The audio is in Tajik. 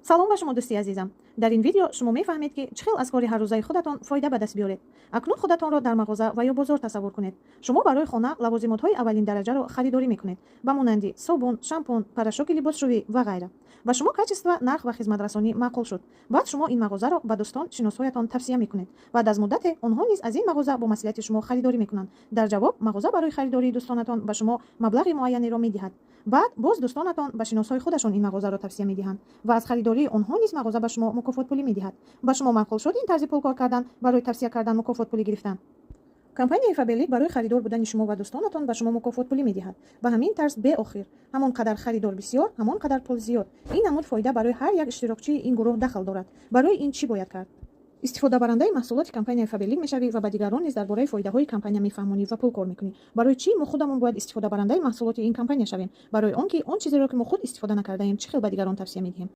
Салом ба шумо, дӯсти азизам. Дар ин видео шумо мефаҳмед, ки чӣ хел аз кори ҳаррӯзаи худатон фоида ба даст биёред. Акнун худатонро дар мағоза ва ё бозор тасаввур кунед. Шумо барои хона лавозимотҳои аввалин дараҷаро харидорӣ мекунед, ба монанди собун, шампун, порошоки либосшӯӣ ва ғайра. Ба шумо качество, нарх ва хизматрасонӣ маъқул шуд. Баъд шумо ин мағозаро ба дӯстон, шиносҳоятон тавсия мекунед. Баъд аз муддате онҳо низ аз ин мағоза бо маслиҳати шумо харидорӣ мекунанд. Дар ҷавоб мағоза барои харидории дӯстонатон ба шумо маблағи муайянеро медиҳад. Баъд боз дӯстонатон ба шиносҳои худашон ин мағозаро тавсия медиҳанд ва аз харидории онҳо низ мағоза ба шумо мукофотпулӣ медиҳад. Ба шумо маъқул шуд ин тарзи пулкор кардан, барои тавсия кардан мукофотпулӣ гирифтан? Компанияи Фаберлик барои харидор будани шумо ва дӯстонатон ба шумо мукофотпулӣ медиҳад. Ба ҳамин тарз беохир. Ҳамон қадар харидор бисёр, ҳамон қадар пул зиёд. Ин намуд фоида барои ҳар як иштирокчии ин гурӯҳ дахл дорад. Барои ин чӣ бояд кард? Истифодабарандаи маҳсулоти компанияи Фаберлик мешавӣ ва ба дигарон низ дар бораи фоидаҳои компания мефаҳмонӣ ва пул кор мекунӣ. Барои чӣ мо худамон бояд истифодабарандаи маҳсулоти ин компания шавем? Барои он ки он чизеро, ки мо худ истифода накардаем, чӣ хел ба дигарон тавсия медиҳем?